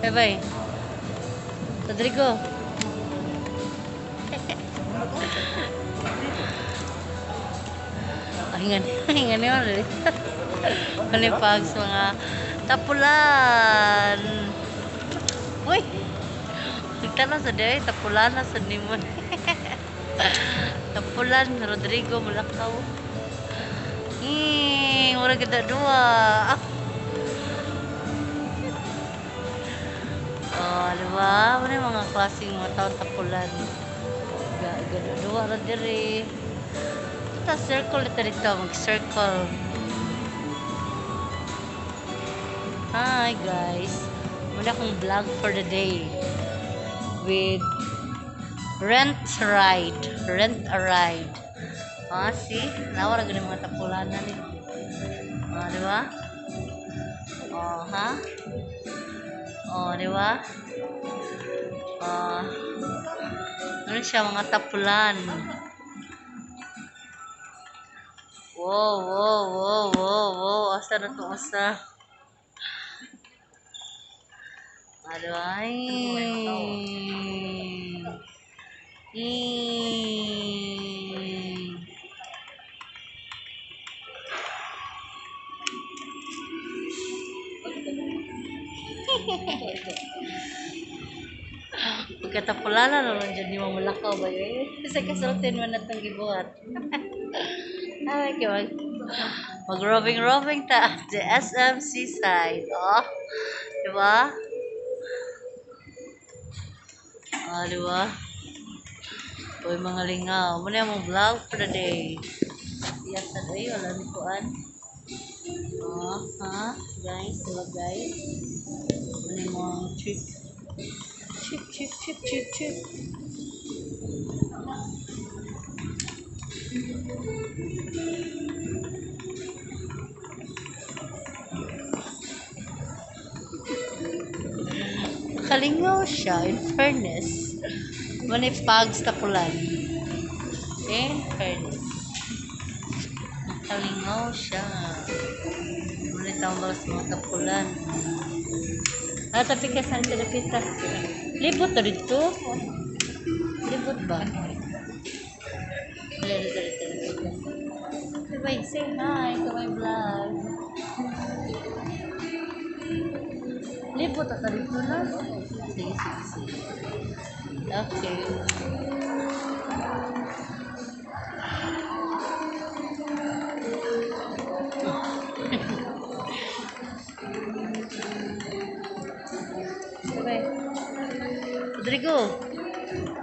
Bye-bye. Rodrigo. Hingan, hingan ni Manipag sa mga tapulan. Uy! Nagtanaw sa diri, tapulan na sa nimo. Tapulan, Rodrigo, Mulakaw. Eh, mura kita dua. Oh, di ba? Ano yung mga klaseng mga taon tapulan? Ga dua ra diri. Ta circle ito dito, mag-circle. Hi guys. Muna akong vlog for the day with rent ride. Rent a ride. Ah, see? Nawara gani mga tapulanan ni. Ah, di ba? Oh, ha? Oh, di ba? Oh. Ano siya mga tapulan? Wow. Asa na to asa? Ano ay? Pagkatapulala na lang dyan ni Mamulakaw ba yun? Sa kasultin mo na itong gibuhat. Ay, kaya mag-roving-roving ta at the SM Seaside. Oh, diba? Ah, diba? Uy, mga lingaw. Muna yung vlog for the day. Yes, ay, wala ni kuan. Oh, ha? Guys, diba guys? Muna yung mga trip. Trip, trip, trip, trip, trip. Kalingaw siya, in fairness. Manipag sa tapulan. In fairness. Kalingaw siya. Ngunit ang balas mga tapulan. Ah, tapi ka saan ka napita? Libot na dito. Libot ba? Dali, dali, dali, dali. Bye, say hi to my vlog. Libot na dito na. Sige, sige, sige. Okay. Bye. Rodrigo,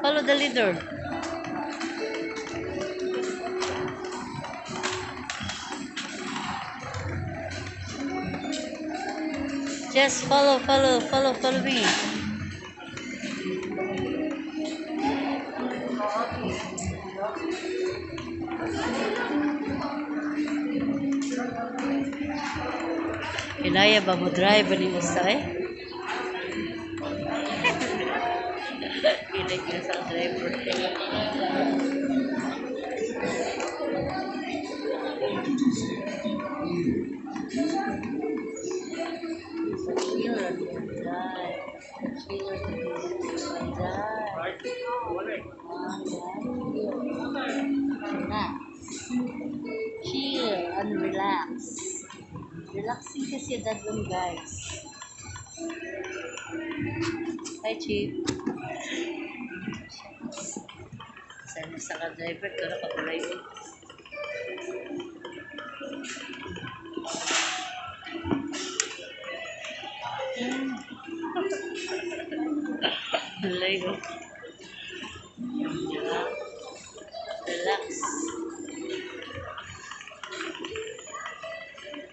follow the leader. Just follow, follow, follow, follow me. Kinaya ba mo drive ni usa eh? Kinaya ka sa driver. Chill, drive. Chill, drive. Chill and relax. Relaxing kasi that one, guys. Hi, Chief. Sana sa ka-driver, pero kabulay eh. Bulay oh. Diba? Relax.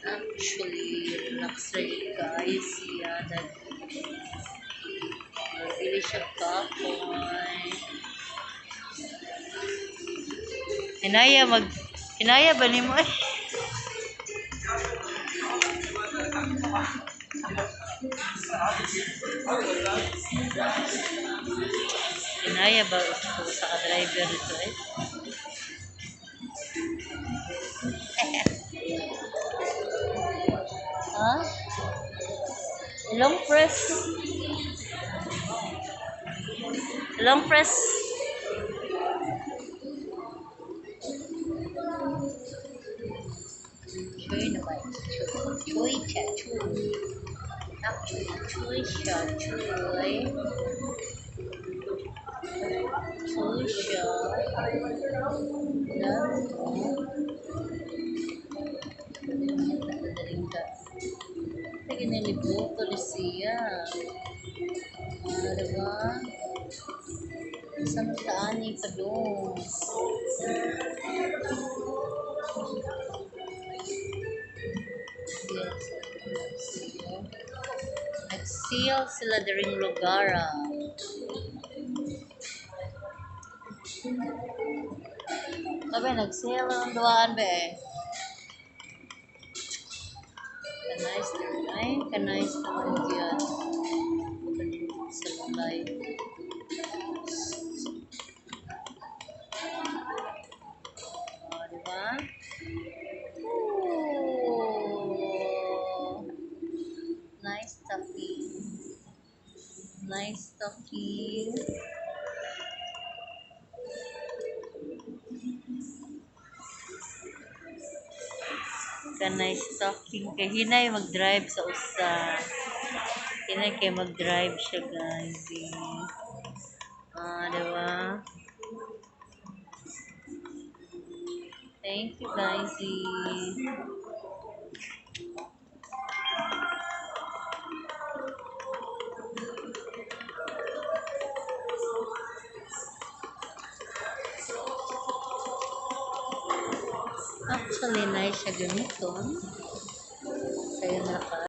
Actually, relax rin guys. Siya, nagbili siya kapoy. Hinaya mag Hinaya ba ni mo? Hinaya ba sa ka-driver nito eh? Ha? Long press. Long press. Chuy na ba? Chuy. Chuy siya. Chuy. Actually, chuy siya. Chuy. Chuy siya. Na. Madaling ka. Sige, nilibuto ni siya. Ah, diba? Sa ani pa doon. Yes, nag-seal. Nag-seal sila diring lugar ah. Sabi, nag-seal ang duwaan ba eh. Ka-nice there, ay. Ka-nice naman yun. Kanindot sa balay. Oh, di ba? Ooh. Nice talking. Nice talking. Ka-nice talking. Kay hinay mag-drive sa usa. Hinay kay mag-drive siya, guys. Eh. Ah, di ba? Thank you, guys. Eh. Actually, nice siya gamiton. Sayo na ka.